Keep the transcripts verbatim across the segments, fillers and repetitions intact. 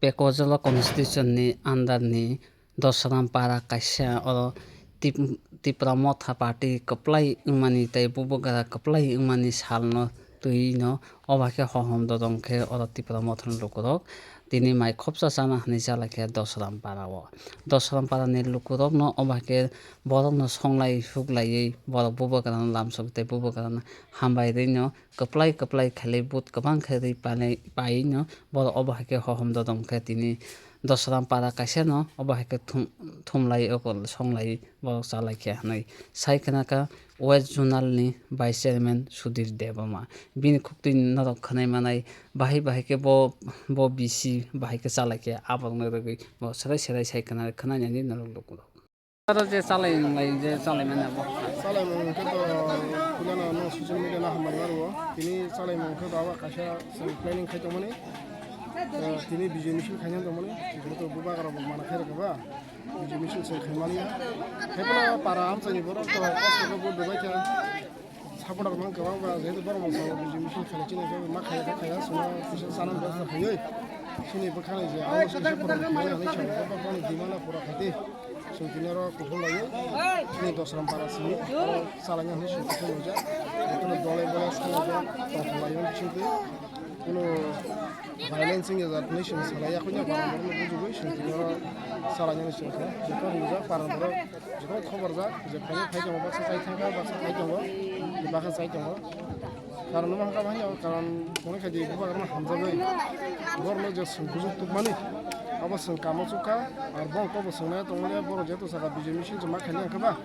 Pekozolo constitution ni under ni Dosram para kaisa oro Tip-, Tipra Motha party kwplai wngmani tei bubagra kwplai wngmani salno twi no obo hai khe hohom dodom khe oro Tipra Motha ni lukurok tini mai khopsa chana hinwi chalai khe Dosram para o. Dosram para ni lukurok no obo hai khe borok no songlai huklaiwi borok bubagra no lamsok tei bubagra no hambai rwi no kwplai kwplai khailai vote kwbang khe rwi pailai, paiwi no borok obo hai khe hohom dodom khe tini Dosram para kaisa no obo hai khe thum-, thumlai oko songlai borok chalai khe hinwi sai khna kha West Zonal ni Vice Chairman Sudhir Debbarma. Bini khuktwi norok khwnai manai bahai bahai khe bo, bo B C bahai khe chalai khe aborok no rwgwi bo serai serai sai khna, khwnai nani norok lukurok. Aro je chalai nunglai, je chalai mani abo. Chalaimung khe to puilano no social media no hambai maro. Tini chalaimung khe to abo kaisa chwng planning khai tongmani. Eh, tini B J misil khaina tongmani. Tini to bubagra bo mana khe rwkha ba. B J misil chwng khaimani ya. Haiphano para amchaini borok to kosto khe bo dubai kha. Supporter mang kwbang ba, jehetu borok masa B J misil khaina chini khe ma khaya khe khaya, suma kisa chana bwsa khaiwi. Chini bwkhani je abo sini supporter khaiwi ani chwng borok boni dimana pura khaidi. Chwng tini oro kuphur laiwi. Chini Dosram para simi oro chalaina hwnwi chwng kuphur laijak. Bokheno dole bole salai jak, tongthok laiwi chwng twi. Kuno violence wngya jat hwnwi chwng salai ya, khuya para borokno bujugwi chwng tini oro chalainani chwng kha. Jekhe rijak para borok. Joto khobor jak, je phai phai tongo, baksa chai thangkha, baksa chai tongo, baksa chai tongo. Karon no hwnka bhai, karon mone khai di bubagra no hamjagwi. Borok no je swng bujuk tukmani, abo swng kamo chukha, ar bo kok bo swngnai tongmani, borok jeto saka B J misil chuma khaina hwnka ba,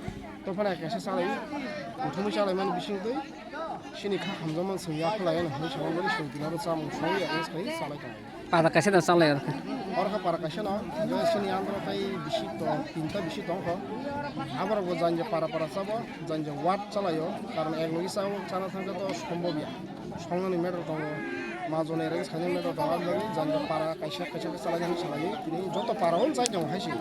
to phana kaisa chalai, uthumwi chalai mani bising twi, chini kha hamjakmani swng ya khlai, ano hwnwi sama mani swng tini oro chamung songwi ya, wngkha salai tongo. Para kaisa da chalai aro khe. Oro khe para kaisa no, je sini andro tei bisi tong, tinta bisi tong kho. Aborok bo janja para para chabo, janja ward chalaio, karon ek logi chao, chana thangkhe to sombhob ya. Songnani matter tongo, majoni rang sakni matter tongo, aboni janja para kaisa kaisa khe chalai nani salai, tini joto para o chai tongo hai se.